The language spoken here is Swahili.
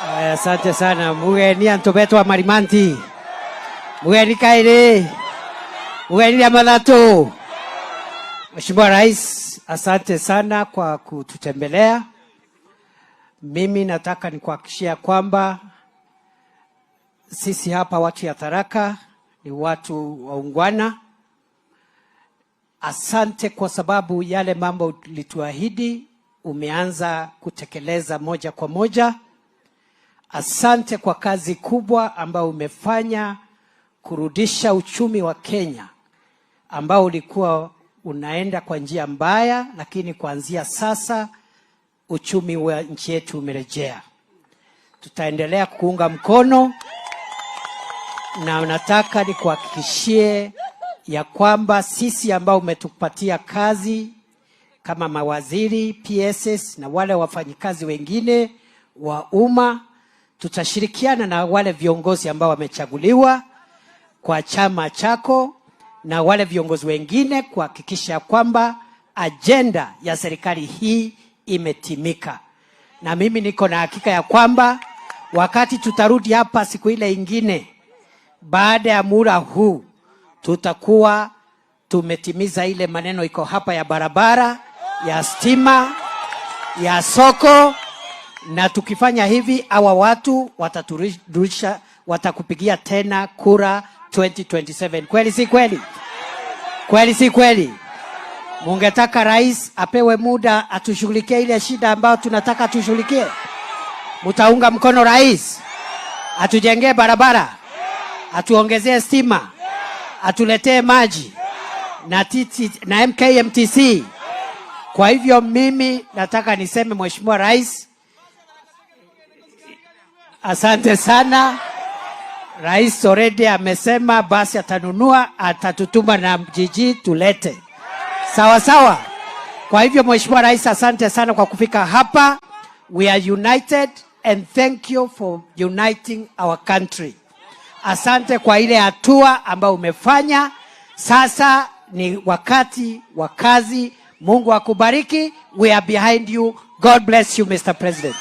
Aya, asante sana mugeni antubetwa marimanti mugeni kairi mugeni ya mathatu. Mheshimiwa Rais, asante sana kwa kututembelea. Mimi nataka nikuhakikishia kwamba sisi hapa watu ya Tharaka ni watu waungwana. Asante kwa sababu yale mambo ulituahidi umeanza kutekeleza moja kwa moja. Asante kwa kazi kubwa ambayo umefanya kurudisha uchumi wa Kenya ambao ulikuwa unaenda kwa njia mbaya, lakini kuanzia sasa uchumi wa nchi yetu umerejea. Tutaendelea kuunga mkono na nataka nikuhakikishie ya kwamba sisi ambao umetupatia kazi kama mawaziri, PSs na wale wafanyikazi wengine wa umma, tutashirikiana na wale viongozi ambao wamechaguliwa kwa chama chako na wale viongozi wengine kuhakikisha kwamba ajenda ya serikali hii imetimika. Na mimi niko na hakika ya kwamba wakati tutarudi hapa siku ile ingine baada ya muda huu tutakuwa tumetimiza ile maneno iko hapa ya barabara, ya stima, ya soko, na tukifanya hivi hawa watu wataturudisha, watakupigia tena kura 2027. Kweli si kweli? Kweli si kweli? Mungetaka rais apewe muda atushughulikie ile shida ambayo tunataka tushughulikie? Mutaunga mkono rais atujengee barabara, atuongezee stima, atuletee maji na TT, na MKMTC? Kwa hivyo mimi nataka niseme, Mheshimiwa Rais, asante sana. Rais already amesema basi atanunua, atatutuma na jiji tulete. Sawa sawa. Kwa hivyo Mheshimiwa Rais, asante sana kwa kufika hapa. We are united and thank you for uniting our country. Asante kwa ile hatua ambayo umefanya. Sasa ni wakati wa kazi. Mungu akubariki. We are behind you. God bless you, Mr. President.